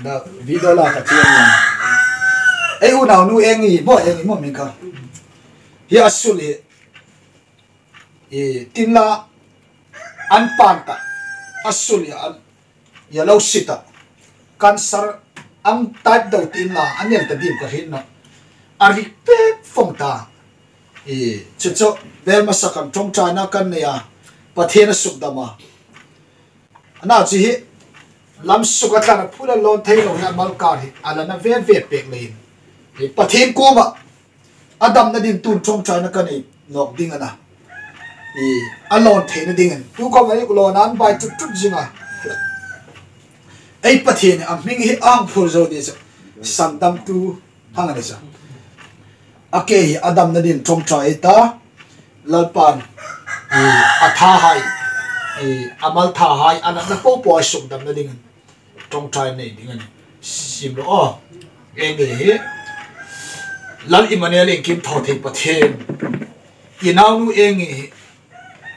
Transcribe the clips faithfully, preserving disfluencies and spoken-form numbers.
Na video la ka tiang. Ei unaunu Engi maw, Engi maw min kha. Hi a sul hi. I tin la an pan ta. A sul hi an, ya lo si ta. Cancer ang type deu tin la an el ta dim ka hriet naw. A rik pek fawng ta. I chu chu vel hmasa kan ṭawngṭaina kan nei a. Pathien a sukdam a. Ana chu hi lam suk a tlan a phul a lawn thei lo hi a mal kar hi a la na ve ve pek leiin. Hi Pathien kuoma a damna ding tuin ṭawngṭaina ka nei nawk ding a na. I a lawn theina dingin. Tu khawm ei lawn an bai tut tut zing a. Ei Pathien a hming hi a hang phur zo ding chu. Sandamtu hang a ni chu. A ke hi a damna ding ṭawngṭai ta. Lalpan, i, a thahai, i, a mal thahai, a natna po po a sukdamna dingin ṭawngṭai nei ding a nih. Sim rawh aw. Engi hi Lal Immanuel, iengkim thaw thei Pathien. I naunu Engi hi,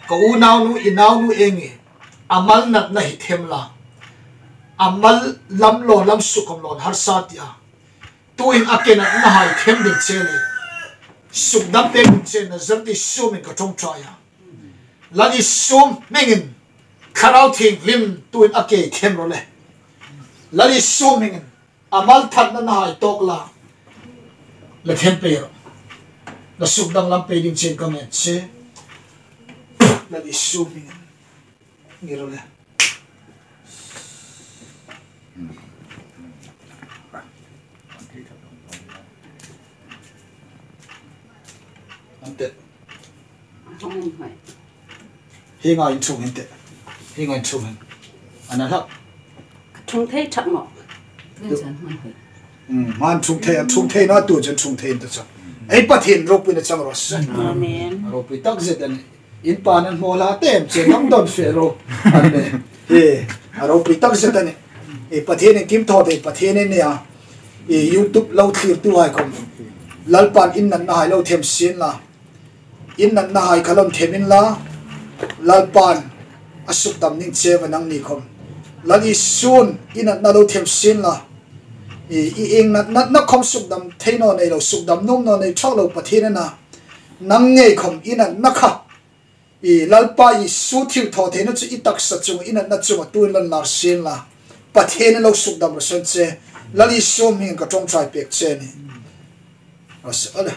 ka unaunu, i naunu Engi hi, a mal natna hi them la. A mal lam lawn, lam suk khawm lawn harsa ti a. Tuin a ke natnahai them ding che le, sukdam pek ding che Nazareth Isu hmingin ka ṭawngṭai a. Lal Isu hmingin Thlarau Thienghlim tuin a ke them rawh le. Lal Isu hmingin a mal thatnahai tawk la. La them pei rawh. La sukdam lam pei ding che ka ngen che. Lal Isu hmingin. Ngir rawh le. Ante. Hung hoi. Hi ngai chung hin te. Hi ngai chung hin. Ana hlak. Chung thei thak mo. Nen chan hung hoi. Mm, man chung thei, chung thei na tu chen chung thei ta cha. Ei Pathien ropuina chang rawh se. Amen. Ropui tak zet a nih. In pan an hmawl a tem che, nang don fe ro. An ne. Hi, a ropui tak zet a nih. I Pathien iengkim thaw thei Pathien i nia. I YouTube lo thlirtuhai khawm. Lalpan in natnahai lo them sien la. In natnahai kha lo them inla. Lalpan a sukdam ding che a nih nangni khawm. Lal Isu'n in natna lo them sien la. I, i ieng nat, natna khawm sukdam thei naw nei lo, sukdam nuom naw nei thak lo Pathien a na. Nang ngei khawm in natna kha. I Lalpa Isu thilthawtheina chu i taksa chunga, i natna chunga tuin lo inlar sien la. Pathienin lo sukdam raw se che. Lal Isu hmingin ka ṭawngṭai pek che a nih. Rawh se, ole.